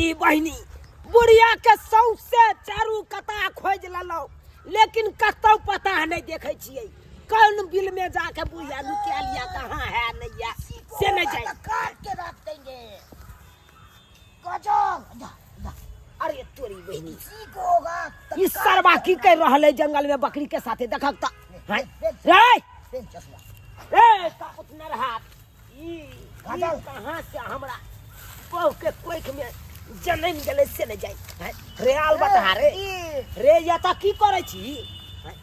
तोरी बहिनी बुढ़िया के सौंसे चारू कता खोजि लेलहुँ लेकिन कतौ पता नहि देखै छियै कौन बिल में जाके बुढ़िया नुका लिया कहाँ है नहीं है से नहीं जाए काट के रख देंगे गजब जा जा अरे तोरी बहिनी ठीक होगा तो ई सरवा की कर रहल है जंगल में बकरी के साथे देखक त हैं? रे पेन चश्मा रे कापुत नरहा ई ई काजल। कहाँ से हमरा बहु के कोख में जनम गेलै से नहि जाय हैं? रे आल बता रे ई रे या तऽ की करै छी हैं?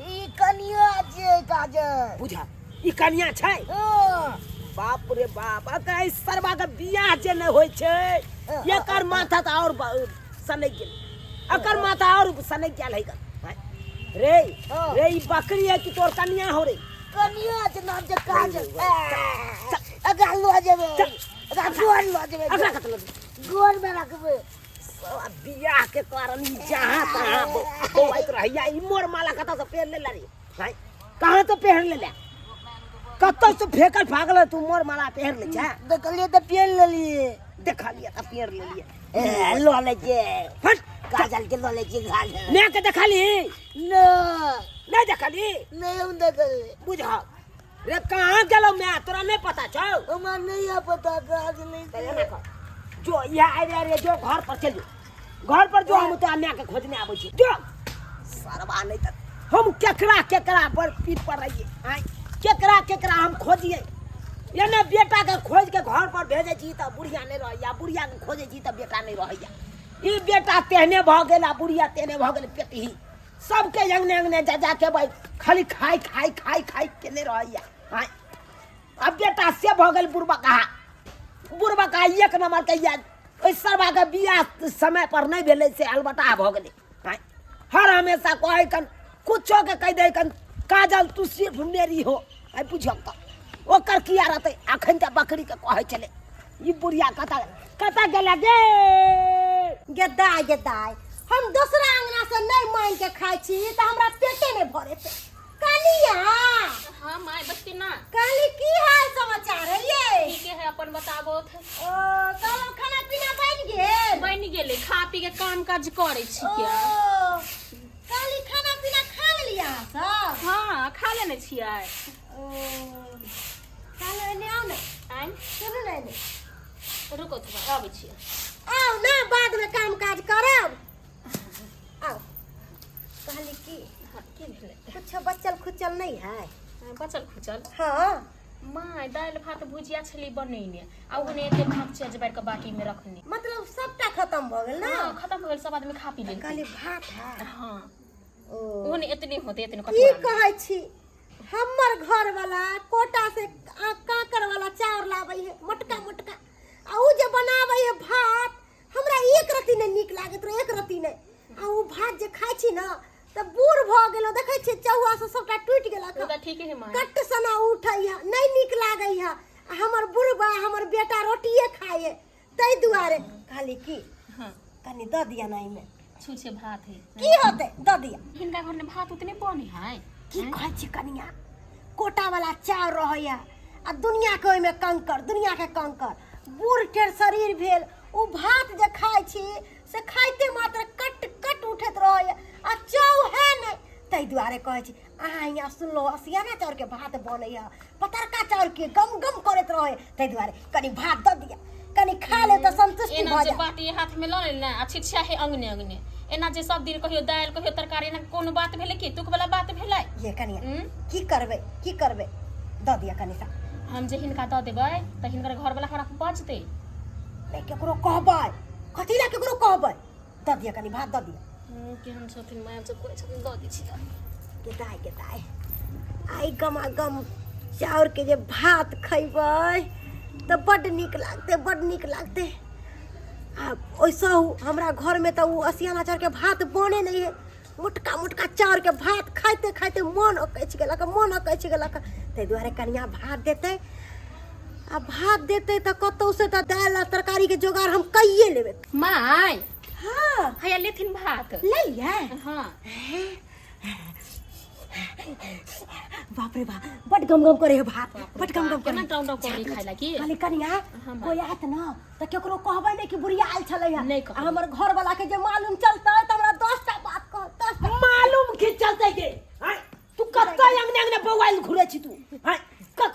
ई कनिया जे काजल बुझा ई कनिया छै हाँ, बाप रे बाप अगर एहि सरवा के बियाह जे नहि होइ छै एकर माथा तऽ आओर सनकि गेल एकर माथा आओर सनकि गेल है गन। रे हाँ। रे ई बकरी है कि तोर कनिया हो रे कनिया के नाम जे काजल अगर लो जेबे अगर गोर लो जेबे अगला कत लग गोर में रखबे साला बियाह के कारण ई जहाँ तहाँ बौआइत रहैया ई मोर माला कतऽ से पेड़ ले रे हैं? कहाँ तो पेड़ ले ले कतऽ से फेकल फागल तू मोर माला पेड़ ले छै देखलिए तऽ पेन लेलिए देखलिए तऽ पेड़ लेलिए ए लो ले जे फट काजल के लो ले जे काजल मैं के देखली न नहीं देखली नहीं हम देखलिए बुझा रे कहाँ गेलो मैं तोरा नहीं पता छौ हमरा नहीं है पता काजल तऽ एना कर जो यहाँ आबि रे जो घर पर चल जो घर पर जो हम तोरा माय के खोजने आबै छी जो सरवा नहीं तऽ हम केकरा केकरा पर पीठ पर रहिए आँय केकरा केकरा हम खोजिए एने बेटा के खोज के घर पर भेजै छी तऽ बुढ़िया नहि रहैया बुढ़िया के खोजै छी तऽ बेटा नहि रहैया ई बेटा तेहने भऽ गेल आ बुढ़िया तेहने भऽ गेल पेटही सबके अंगने अंगने जा जाके भाई खाली खाइ खाइ खाइ खाइ केने रहैया आँय अब बेटा से भऽ गेल बुढ़बा कहा बुढ़बा कहा एक नंबर के या ओहि सरबा के बियाह समय पर नहि भेलै से अलबटा भऽ गेलै आँय हर हमेशा कहै कन कुछो के कहि दै कन काजल तू सिर्फ मेरी हो आइ बुझियौ तऽ ओकर किया रहतै अखन तऽ बकरीके कहै छलै ई बुढ़िया कतऽ कतऽ गेलै गे गे दाय गे दाय हम दोसरा अंगना से नहीं मांग के खाइ छी तऽ हमरा पेटे नहीं भरे कनिया हाँ माय बच्ची ना कहली की हाल समाचार है ये ठीक है अपन बताबो ओ कहलहुँ खाना पीना बनि गेल बनि गेलै खा पी के काम काज करै छी ओ क्या कहली खाना पीना खा लेलियै अहाँ सब हाँ खा लेने छियै ओ कहलहुँ एने आउ ने आइ सुनू ने एने रुको थोड़ा आबै छियै आउ ने बादमे काम काज करब आउ कहली की हाँ, की भेलै कुछो बचल खुचल नहीं है हाँ, बचल खुचल हाँ माय दालि भात भुजिया छली बनेने आ ओहने एते भात चेज बारि के बाटी में रखने मतलब सबटा खत्म भऽ गेल ना हाँ खत्म हो गेल सब आदमी खा पी लेलकै कहली भात है हाँ ओ ओहने एतने होते एतने की कटोरा में। कहै छी हमर घर वाला कोटा से कांकर वाला चाउर लाबै है मोटका मोटका आ उ जे बनाबै है भात हमरा एक रत्ती नहि नीक लागैत रहै एक रत्ती नहि आ ओ भात जे खाइ छी ने तऽ बूढ़ भऽ गेलहुँ देखै छियै चौआ से सबटा टूटि गेलक ओ तऽ ठीके है माय कट्ट सना उठै है नहि नीक लागै है आ हमर बुढ़बा हमर बेटा रोटिए खाइ है ताहि दुआरे कहली की हाँ कनि दऽ दिअ ने एहिमे छुछे भात है की होतै दऽ दिअ हिनका घर में भात उतने बने है की कहै छी कनिया कोटा वाला चाउर रहैया आ दुनिया के ओहिमे कंकर दुनिया के कंकर बूढ़ टेढ़ शरीर भेल ओ भात जे खाइ छी से खाइते मात्र कट कट उठैत रहैया आ चाउ है नहि ताहि दुआरे कहै छी अहाँ हियाँ सुनलहुँ असियाना चाउरके भात बनैया पतरका चाउरके गम गम करैत रहै ताहि दुआरे कनि भात दऽ दिअ कनि खा ले तऽ संतुष्टि एना भऽ जे जायत बाटी हाथ में लऽ ले ने आ छिछा है अंगने अंगने एना जे सब दिन कहियो दालि कहियो तरकारी एना कोनो बात भेलै की तुक वाला बात भेलै ये कनिया हम्म? की करबै की करबै दऽ दिअ कनि सा हम जे हिनका दऽ देबै तऽ हिनकर घर वाला हमरा बजतै नहि केकरो कहबै कथी लए केकरो कहबै दऽ दिअ कनि भात दऽ दिअ केहन छथिन माय सब कोइ छथिन दऽ दै छी गे दाय गे दाय आइ गमा गम चाउरके जे भात खैबै तऽ बड्ड नीक लागतै बड्ड नीक लागतै आ ओहिसँ हमरा घरमे तऽ ओ असियाना चाउरके भात बने नहि है मोटका मोटका चाउरके भात खाइते खाइते मोन अकछि गेलक मोन अकछि गेलक ताहि दुआरे कनिया भात देतै आ भात देतै तऽ कतहुसँ तऽ दालि आ तरकारीके जोगाड़ हम कैये लेबै बाप रे बाप, बड गम गम करे है भात, बड गम गम करे। केना डाउन डाउन करे खाइ ला की? खाली कनिया हाँ, कोई आत न त केकरो कहबै नै कि बुढ़िया आयल छलै है। नहि कहबै। आ हमर घर वाला के जे मालूम चलतै त हमरा 10 टा बात कहत, 10 टा। मालूम की चलते के आय, तू कत्ता अंगने अंगने बौआइल घुरे छी तू आय, कक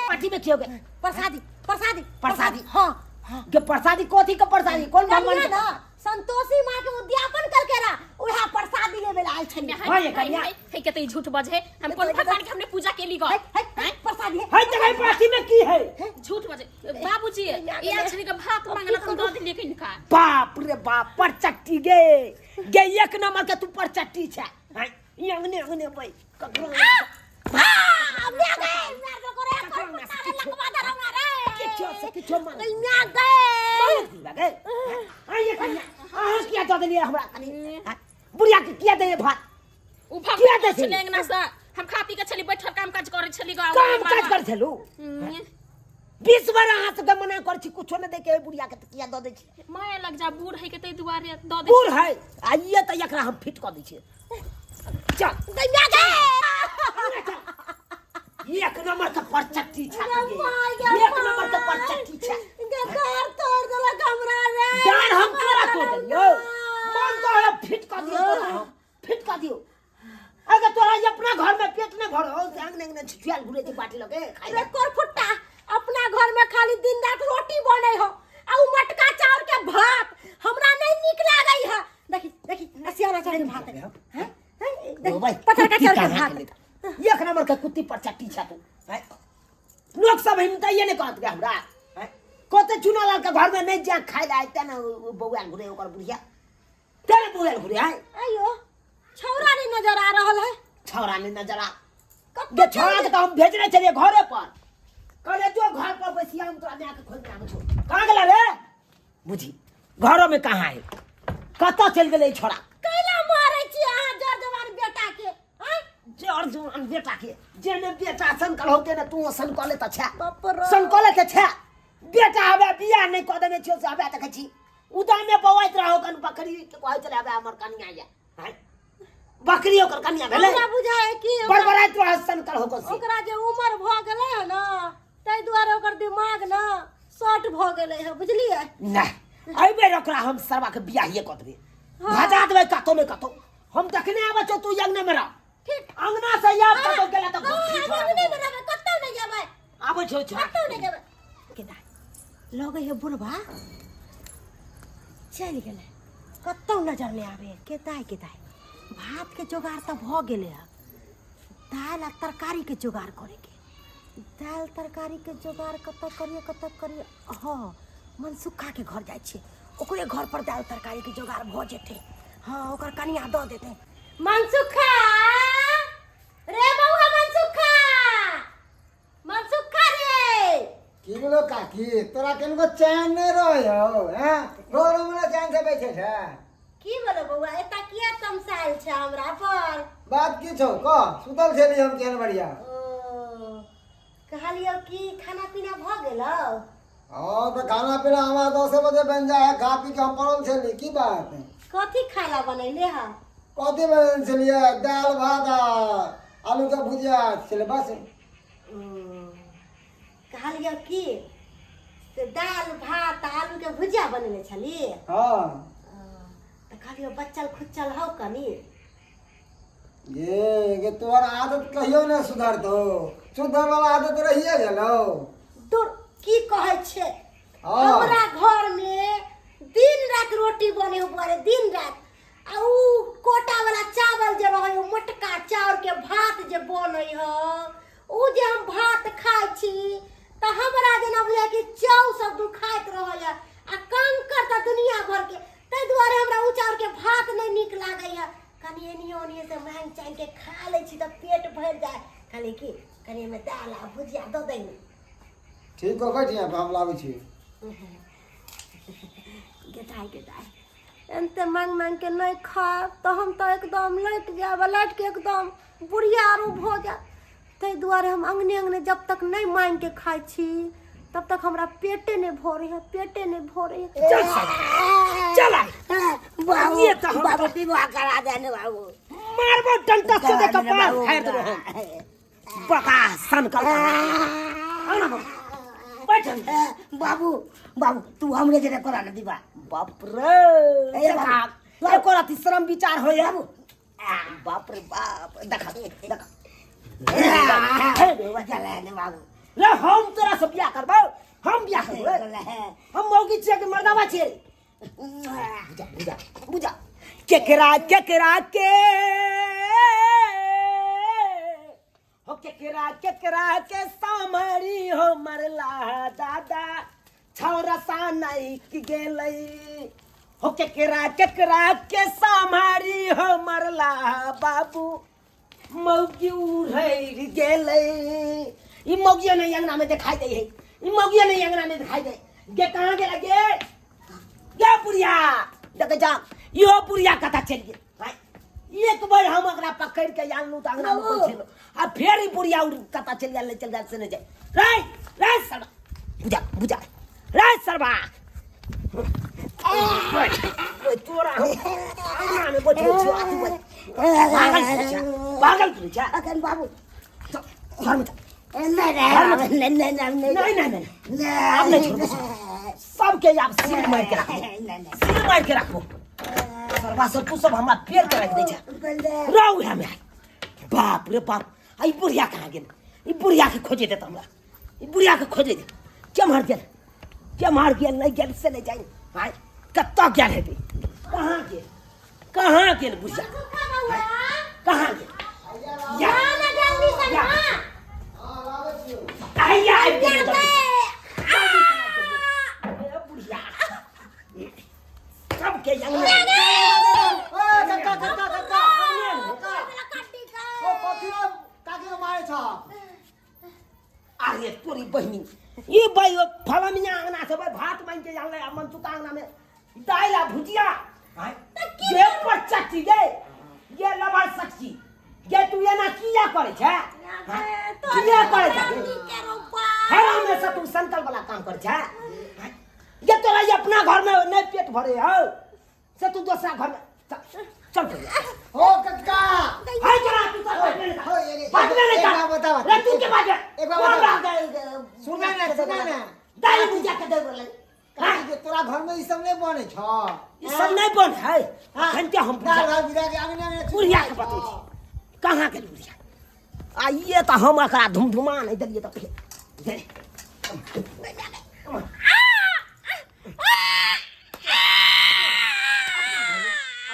पार्टी में क्यों गए? प्रसादी, प्रसादी। प्रसादी? हाँ हाँ। के प्रसादी? कथी के प्रसादी? कौन भगवान कनिया के? ना संतोषी माँ के उद्यापन करके रा उहा प्रसादी लेवे ला आयल छलियै। हाँ, ये कनिया। हे के त ई झूठ बजे, हम कोन भगवान के हमने पूजा केली गो? है है है, प्रसादी है। है त है, पार्टी में की है? झूठ बजे बाबूजी, ई आयल छली के भात मांगला त हम दऽ देलियै किनका। बाप रे बाप, परचट्टी गे गे, एक नंबर के तू परचट्टी छै। हैं, ई अंगने अंगने बै ककरो आ, म्या गए, म्या गए, करे, ककरो कर अंगना से कुत्ता रे, किछो लकवा धरौना रे। किछो से किछो मान गई, म्या गए। गए। हाँ, ये कनिया, अहाँ किया दऽ देलियै हमरा कनि? हाँ, बुढ़िया के किया देलियै भात? उ किया भगवान दै छली? छलै अंगना से, हम खा पी के छली बैठल, काम काज करै छली गो। काम काज करै छलू? 20 बार अहाँ सबके मना करै छी कुछो नहि दैके बुढ़िया के, तऽ किया दऽ दै छी? माया लग जा, बूढ़ है के ताहि दुआरे दऽ दै। बूढ़ है आ ये तऽ एकरा हम फिट कऽ दै छियै। चल। गई, म्या गए। एक नंबर के परचट्टी छै गे माय, गे एक नंबर के माय। परचट्टी छै। गे घर तोड़ देलक हमरा रे। डाँड़ हम तोरा तोड़ देलियौ? मन तो है फिट कऽ दियौ तोरा, हम फिट कऽ दियौ। अगर तोरा ई अपना घर में पेट नहीं भरो से अंगने अंगने छिछुआल घुरे छै बाटी लगे खाइ रे ला। कोरफुट्टा, अपना घर में खाली दिन रात रोटी बने हो आ उ मटका चाउर के भात हमरा नहीं नीक लागै है। देखी देखी, असियाना चाउर के भात है, हैं हैं, देखी, ओ भाई, पथर का कुत्ती चाउर के कहाँ भात। गेलै? एक नंबर के कुत्ती पर चट्टी छै तू हैं? लोक सब हिमताइए नहि कहत गे हमरा हैं? कते चुना लाल के घर में नहीं जा खाइ ला तें ने ओ बौआ घुरे ओकर बुढ़िया, तें ने बौआ घुरे है। आइयो छौरा नहीं नजर आ रहल है। छौरा नहीं नजर आ कतऽ गे? छौरा के तऽ हम भेजने छलियै घरे पर, कहले जो घर पर बैसिया, हम तोरा माय के खोज के आबै छौ। कहाँ गेला रे? बुझी घरो में कहाँ है, कतऽ चलि गेलै ई छौरा? कैला मारै छी अहाँ जर जवान बेटा के, आँय? जर जवान बेटा के जेने बेटा सन कलहो तेने तू सन कले तऽ छै। बाप रे। सन कले तऽ छै बेटा, हवे बियाह नहि कऽ देने छियौ से हवे देखै छी उदामे बौआइत रहो कन बकरी के कहै छलै हवे हमर कनिया या आँय? बकरी ओकर कनिया भेलै? हमरा बुझाय कि बड़बड़ाइत रह सन कलहो कन से। ओकरा जे उमर भऽ गेलै है ना, ताहि दुआरे ओकर दिमाग ना शॉर्ट भऽ गेलै है, बुझलियै? नहि, एहि बेर ओकरा हम सरवा के बियाहिए कऽ देबै, भजा देबै कतौ ने कतौ। हम देखने आबै छौ, तू अंगने में रह। ठीक। अंगना से आब कतौ गेला तऽ हाँ, हम अंगने में रहबै, कतौ नहि जेबै। आबै छौ छोड़ा। कतौ नहि जेबै। केदार लगै है बुढ़बा चलि गेलै, कतौ नजर नहि आबै। केदाय केदाय, भातके जोगाड़ तऽ भऽ गेलै है, दालि आ तरकारीके जोगाड़ करैके। दालि तरकारीके जोगाड़ कतऽ करियै, कतऽ करियै? हँ, मनसुक्खाके घर जाइ छियै, ओकरे घर पर दालि तरकारीके जोगाड़ भऽ जेतै। हँ, ओकर कनिया दऽ देतै। मनसुखा रे बौआ, मनसुखा, मनसुखा रे। की बोलो काकी, तोरा कनको चैन नहीं रहे हो हैं? घरो में ना चैन से बैठे छे। की बोलो बौआ, एता किया तमसायल छै हमरा पर? बात की छौ कह, सुतल छली हम केहन बढ़िया। ओ कहलियौ कि खाना पीना भऽ गेलौ? हाँ तो खाना पीना हमारा 10 बजे बन जाए है, खा पी के हम पड़ल छली। की बात? कथी खाना बनैले है? कथी बनल छलियै? दालि भात आ आलू के भुजिया छलै बस। ओ कहलियौ कि से दालि भात आलूके भुजिया बनेने छली? हाँ। ओ, तऽ कहलियौ बच्चल खुच्चल हौ कनि। ये गे, तोहर आदत कहियो ने सुधरतौ, सुधर वाला आदत रहिए गेलौ। दूर, की कहै छै? हाँ। हमरा घर में दिन रात रोटी बने हो बरे दिन रात, आ उ कोटा वाला चावल जे रहे, उ मोटका चाउर के भात जे बने हो, उ जे हम भात खाइ छी तऽ हमरा जेना बुझाय कि चाउ सब दुखाइत रहैया आ कंकर तऽ दुनिया भर के। ताहि दुआरे हमरा उ चाउर के भात नहि नीक लागैया। कनि एनियो ओनियो से मांगि चांगि के खा लै छी तऽ पेट भरि जाय। कहलियै कि कनि एहिमे दालि आ भुजिया दऽ दही। ठीक हो, बैठ यहाँ पे, हम लाबै छी। गेदाय गेदाय, एनते मांगि मांगि के नहि खायब तऽ हम तऽ एकदम लटि जायब आ लटि के एकदम बुढ़िया आरो भऽ जायब। ताहि दुआरे हम अङ्गने अङ्गने जब तक नहि मांगि के खाइ छी तब तक हमरा पेटे नहि भरै है, पेटे नहि भरै है। चल साला, चल आइ। बाबू ये तो हम बाबू विवाह करा दे ने बाबू। मारबो डंटा से दे करा दे ने कपार बाबू। फाड़ देबो हम। बका सन कल अंगना में बैठ। बाबू बाबू तू हमरे जरे करा ने विवाह। बाप रे, ए बाबू। एको राति श्रम विचार होय। बाप रे बाप, देखा देखा। चला ने बाबू। रे हम तोरा से बियाह करबो, हम बियाह करबो। हम मौगी छियै कि मर्दावा छियै रे? बुझा बुझा बुझा, केकरा केकरा के हो, केकरा केकरा के सामरी हो मरला दादा छौरा सा नहीं गेलै। हो केकरा केकरा के सामरी हो मरला बाबू मौगी उड़ै गेलै। ई मौगियो नहीं अंगना में दिखाई दे है, ई मौगियो नहीं अंगना में दिखाई दे गे। कहाँ गेला गे? गे बुढ़िया, देख जा, इहो बुढ़िया कथा चलि गेल भाई। एक बेर हम ओकरा पकड़ि के आनलहुँ तऽ अंगना में बैठेलहुँ आ फेर ई बुढ़िया उड़ कता चलि गेल, नहि चलि गेल से नहि जाय। रे रे सरबा, बुझा बुझा रे सरबा, ओए तोरा हम अंगना में बैठल छियौ आ तू बैठ। पागल छै, पागल छै। अखन बाबू चल, घर में चल। नहीं नहीं नहीं नहीं नहीं नहीं नहीं, आब नहीं छोड़बो। सबके आब सिर मारि के राखबो, सिर मारि के राखबो। सरबा सब तू सब हमरा पेड़ के राखि दै छै। रहू उएह में। बाप रे बाप, आ ई बुढ़िया कहाँ गेल? ई बुढ़िया के खोजे देत हमरा, ई बुढ़िया के खोजे दे। केम्हर गेल, केम्हर गेल, नहि गेल से नहि जानि। आँय, कतऽ गेल हेतै? कहाँ गेल, कहाँ गेल बुढ़िया, कहाँ गेल? या या आइया आबि गेलै जल्दी। ए बुढ़िया, सबके अंगने ओ काका काका काका, ओ कथी काकी के मारे छ? अरे तोरी बहिनी, ई भाई फलमिया अंगना से भाई भात मांग के आनलै आ मनसुका अंगना में दालि आ भुजिया। आँय, गे पर चची गे, गे लबर सखी गे, तू एना किया करै छै? आँय, किया करै छै? हरामे से तू संकल वाला काम करै छै? आँय, गे तोरा ई अपना घर में नहीं पेट भरे हौ से तू दोसरा घर में चल चल पहिले। हो कक्का। हाय तोरा तू तो बाजबे नहीं हो, कर। बाजबे नहीं एक कर। बार बतावा। रे तू के बाजे? एक बार कौन बतावा। रह सुना ना, सुना ना। दाई भुजिया के दे बोले। काकी के तोरा घर में ई सब नहीं बने छ? ई सब नहीं बन है अखन के हम दाल भात बुझा के अंगना में बुढ़िया के बतबै छी कहाँ गेल बुढ़िया। आ ये तऽ हम एकरा धुमधुमा नहीं देलियै तऽ फेर दे।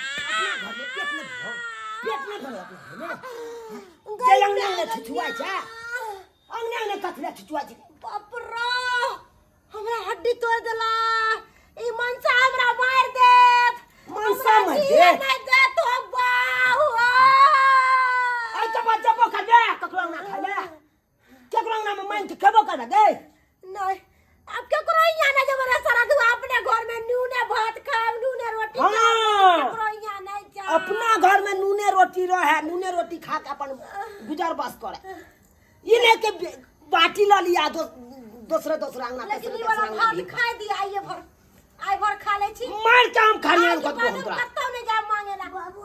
अपना घर में पेट नहीं भरो, पेट नहीं भरो अपना घर में। जे अंगना में छुछुआइ छै, अंगना में कथी लए छुछुआइ छै? बाप रे, हमरा हड्डी तोड़ देला ई। मनसा हमरा मार देत। मनसा हमरा मारि जिए देत? नहि देत हो बाहु। एहि के बाद जबो करबे ककरो अंगना खाइ लए, केकरो अंगना में मांगि के खेबो करबे गे? नहीं, अब केकरो यहाँ नहीं जब रे सारा तू अपने घर में नूने भात खाब, नूने रोटी खाब। केकरो यहाँ नहीं जा। अपना घर में नूने रोटी रहे, नूने रोटी खा के अपन गुजर बस करे। ई नहीं के बाटी ल लिया दोसरे दोसरे अंगना, लेकिन तेसरे ई वाला तेसरे अंगना भात भीख। खाइ दिया आइए भर, आइ भर खा लै छी। मार के हम खरियान आइ के कतबो बाद हम हम तोरा कतौ नहि जायब मांगे ला। बाबू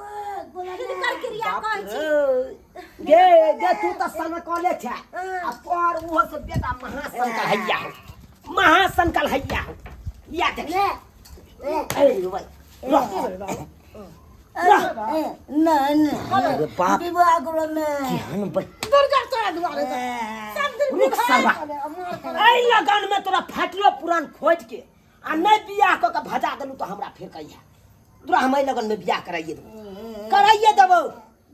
बोला। हिनकर क्रिया बाप कहै छी। रे। गे गे तू तऽ सनकले छै आ पर ओहो से बेटा महासनकल हैया हो, महासनकल हैया हो। या देख, अरे भाई रह रह। नहीं नहीं। अरे बाप। विवाह करो में केहन दूर जा तोरा दुआरे से। सब दिन रुक विवाह सरवा। करे, मार करे। एहि लगन में तोरा फाटलो पुरान खोज के आ नहीं बियाह कऽ के भजा देलू तऽ हमरा फेर कहिया तोरा हम एहि लगन में बियाह कराइए देबो, कराइए देबो।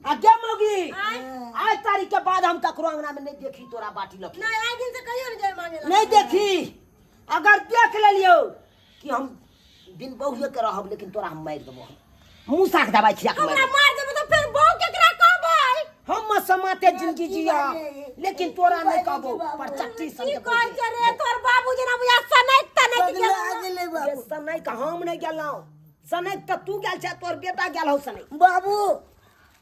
आ गे मौगी, आज तारीख के बाद हम ककरो अंगना में नहीं देखी तोरा बाटी लग। नहीं, आइ दिन से कहियो नहि जाय मांगे ला। नहीं देखी। अगर देख लेलियो कि हम बिन बहुए के रहब, लेकिन तोरा हम मारि देबो, हम मूसा के दवाई खिया के मारि हमरा देबो। मार देबो तऽ फेर बहू केकरा कहबै? हम समाते जिंदगी जिया, लेकिन तोरा नहीं कहबो पर चट्टी की संग कहै छै रे तोहर बाबू जेना बुझा सनैत तनैत गेल। गेलै बाबू। सनैक हम नहीं गेलहुँ, सनैक तऽ तू गेल छै, तोहर बेटा गेल हौ सनैक। बाबू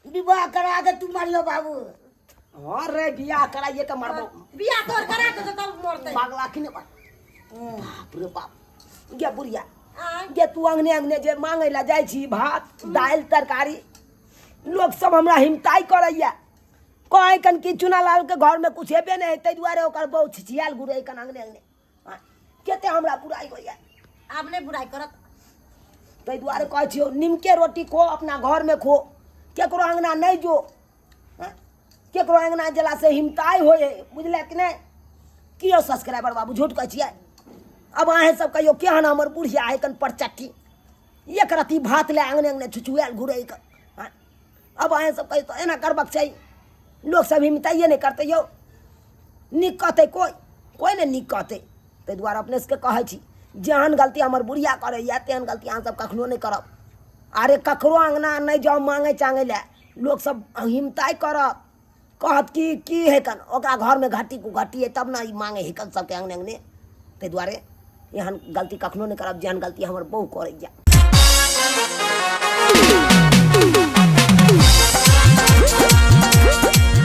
विवाह करा के तू मारियो बाबू। हाँ रे, बियाह कराइए के मरबो। बियाह तोहर करा के तब मरतै। पागला कि नहीं? बाप रे बाप, गे बुढ़िया। आँय? जे तू अंगने अंगने जे मांगै लए जाइ छी भात दालि तरकारी, लोक सब हमरा हिमताइ करैया, कहै कन कि चुनालाल के घर में कुछ हेबे नहि है, ताहि दुआरे ओकर बहु छिछियाल घुरै कन अंगने अंगने। आँय, कते हमरा बुराइ होइया। आब नहि बुराइ करत। ताहि दुआरे कहै छियौ, निमके रोटी खो, अपना घरमे खो, केकरो अंगना नहि जो। आँय, केकरो अंगना गेलासँ हिमताइ होइ है, बुझले कि नहि? की यौ सब्सक्राइबर बाबू, झूठ कहै छियै? अब अहेँ सब कहियौ, केहन हमर बुढ़िया है कन परचट्टी, एक रत्ती भात लए अंगने अंगने छुछुआयल घुरै कऽ। आँय, अब अहेँ सब कहियौ तऽ एना करबाक चाही? लोक सब हिमताइए नहि करतै यौ, नीक कहतै कोइ? कोइ नहि नीक कहतै। ताहि दुआरे अपने सबके कहै छी, जेहन गलती हमर बुढ़िया करैए तेहन गलती अहाँ सब कखनो नहि करब। अरे ककरो अङ्गना नहि जाउ माँगै चाँगै लए, लोक सब हिमताइ करत, कहत कि की है कन ओकरा घरमे घट्टी कुघट्टी है तब ने ई माँगै है कन सबके अङ्गने अङ्गने। ताहि दुआरे एहन गलती कखनो नहि करब जेहन गलती हमर बहु करैए।